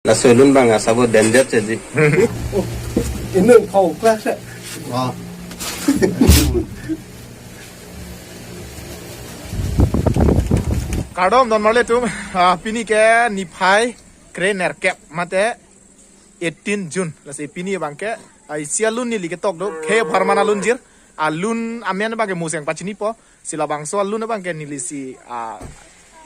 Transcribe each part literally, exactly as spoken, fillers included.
Laso alun abang asabo danger cheji. Inun kau class. Wah. Kardom don marli atum, ah, pini ke niphai krenerkep mate eighteen June. Lasi pini abang ke, ah, isi alun neli ketok do, K Varman alunjir, alun amen abang ke Moseng pachinipo, si labangso alun abang ke neli si, ah,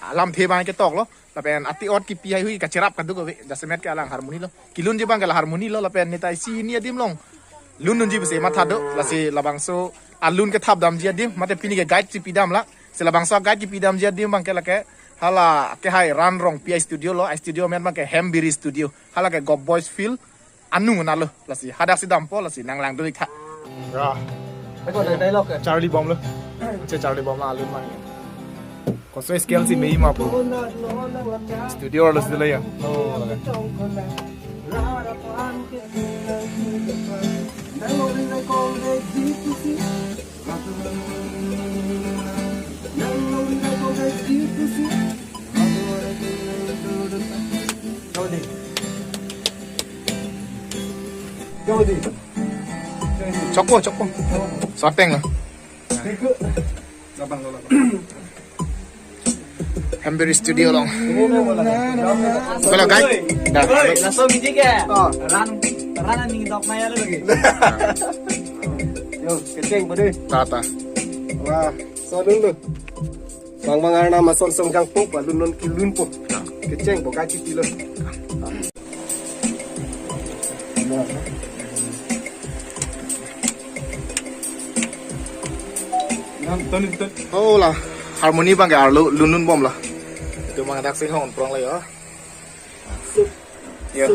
alamthe abang ketok lo, lapen ati ot kipi haihui kacherap kaduk ave, jasemet ke alang harmony lo. Kelunji abang ke la harmony lo, lapen neta isi hini adim along lun dunji pusi matha do, lasi labangso alun kethap damji adim, mate pini ke guide si pidam la, si labangso guide kipidamji adim abang ke lake, hala ke hai Ran Rongpi a-studio lo, a-studio amen abang ke Hembiri Studio, hala ke Gop Boys Field anung na lo, lasi hadak si dampo, lasi nang lang dulik tha. Ya. Eko dai dialogue ke? Charlie Bom lo. Che Charlie Bom la alun abang. Koso scale si mei ma po. Studio lo sila ya. Oh. Chokpo, chokpo. Soteng lo. Hembiri Studio along. Kalau guide. Dah. Oi, langsung bidik ya. Oh. Ran, ran aning dok maya lo lagi. Yo, kecheng bode. Tata. Wah, so dulu. Bang bang arna mason song kangpo, balun non kelunpo. Kecheng bo kachi pilo. Oh la, harmony abang ke arlo lun dunbom la. Itum abang dak si hong prong la ya. Ya.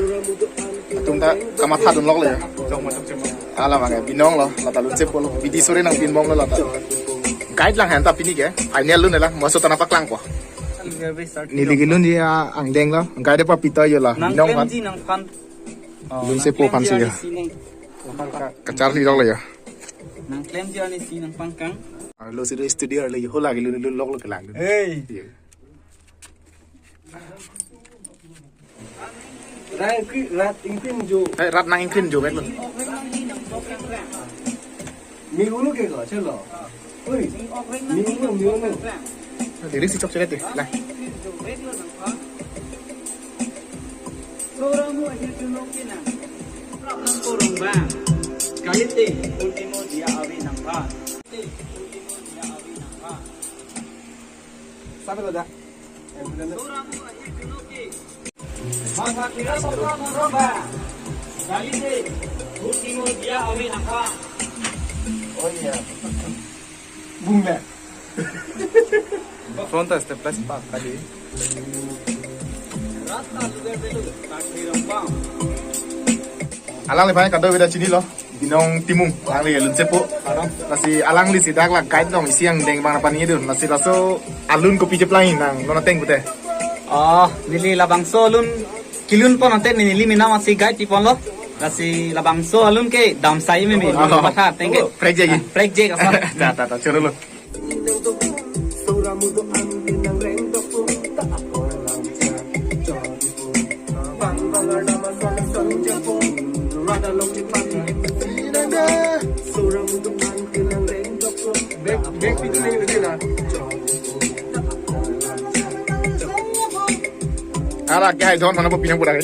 Atum ta kamatha dunlok la ya. Alam abang ke binong lo, lata lun sepo lo. Bidi sore nangpinbom lo lata. Guide lang hanta pini ke. Final lun la, moso ta nangpaklangpo. Neli kelunji angdeng lo. Guide pa pita yo la. Binong kan. Nangklemji nangphan. Lun sepo aphan si ya. Kacharli lok la ya. Nangklemji arni si nangpangkang. Arlo si studio arlo yo la kelun lun lok lo kelang. Hey. Ya. Rat ingkri, rat ingkrim jo. Eh, rat nang ingkrim jo, baik lo. Mi ulu ke ko, chalo. Oi, mi ulu, mi ulu. Diri si chok cheret deh, lah. Soramu ahir junok kina. Korong ba. Kalite, ultimo dia awi nangpa. Ultimo dia awi nangpa. Sampai lo dah. Oh iya. Bung le. Front as the best park kali. Alang le banyak kado beda chini lo. Binong Timung, alangli alun sepo. Lasi alangli si dak la guide along isi angdeng abang nangpani dun. Lasi laso alun kopi cheplang nang non ateng pute. Oh, neli labangso alun kelunpon ateng neli mena masi guide pipon lo. Lasi labangso alun ke damsai meme, oh, patha ateng ke. Prekjek. Ah, prekjek asal. Ta, ta, ta, choro lo. Ara kya hai don mana bo pinang pura.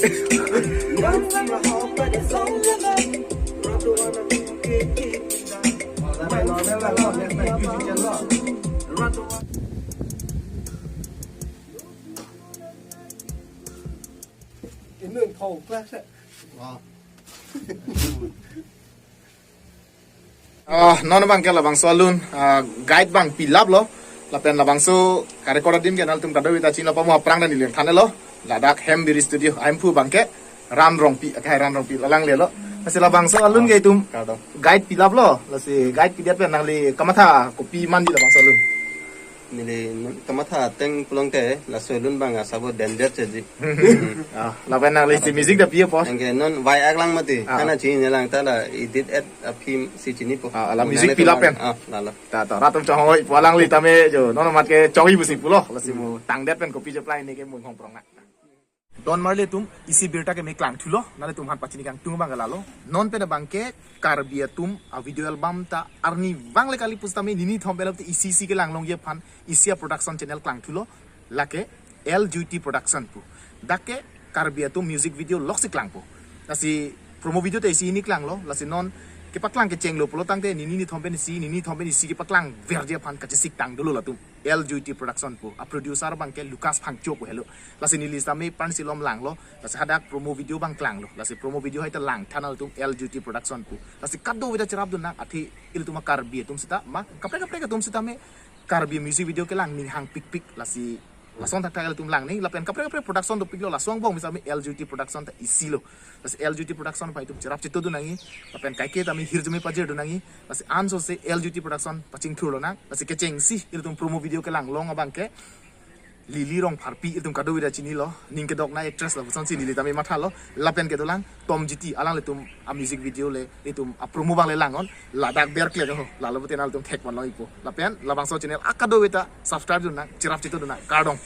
Inun kau kelas eh. Wah. Ah, non abang ke labangso alun, ah, guide abang pilap lo. Lapen labangso ka-record adim ke nangtum kadokave ta chinilo, pamo aphrang dan iling than lo. Ladak Hembiri Studio, ahemphu abang ke Ran Rongpi, akai Ran Rongpi, alangli lo. Lasi labangso alun ke itum, ah, kardom, guide pilap lo. Lasi guide pidet pen nangli kamatha kopi manji labangso alun. Neli non kamatha ateng pulote laso alun abang asabo danger cheji. Ah, lapen nangli si music ta pi apot? Anke non vai aklang mati. Ah. Kana chini lang ta la edit et a film si chinipo. Ah, la music pilap pen. Ah, lalo. Ta, ta, rat atum chonghoi pu alangli tame jo. Non amat ke chonghoi pusi pulo. Lasi mo tangdet pen kopi cheplang ne ke mo hong prong na. Don marli atum, isi birta ke me klangthulo, nanglitum aphan pachini kangtung abang lalo. Non pen abang ke Karbi atum a video album ta arnivang le kali pusitame nini thom pen isi isi kelang longji aphan isi a production channel klangthulo, lake L G T Production pu. Dak ke Karbi atum music video loksi klangpo. Lasi promo video ta isi hini klanglo, lasi non kepaklang kechenglo pulo tangte nini nini thom pen isi, nini thom pen isi kepaklang verji aphan kachesik tang dolo latum. L G T Production pu. A producer abang ke Lucas Phangcho pu helo. Lasi neli sitame pansi lom langlo. Lasi hadak promo video abang klanglo. Lasi promo video hai ta langthan nanglitum L G T Production pu. Lasi kadokave ta cherapdun nang, athe ilitum a Karbi atum sita ma kaprek kaprek atum sitame Karbi music video kelang ning hangpikpik, lasi lason thakthak ilitum lang ning, lapen kaprek kaprek production dopiklo, laso angbong sitame L G T Production ta isilo. Lasi L G T Production aphan itum cherap chetodun nangji, lapen kaike tame hirjume pajirdun nangji, lasi ansose L G T Production pachingthurlo nang, lasi kechengsi ilitum promo video kelang long abang ke Lily Rongpharpi, ilitum kadokave ta chinilo, ning kedok na actress lapusonsi neli tame mathalo, lapen kedolang Tom G T, alanglitum a music video le, itum a promo abang le langnon, ladak berklek ho, lalo pute nanglitum thek vanlo ipo. Lapen labangso channel a kadokave ta subscribe dun nang, cherap chetodun nang, kardom.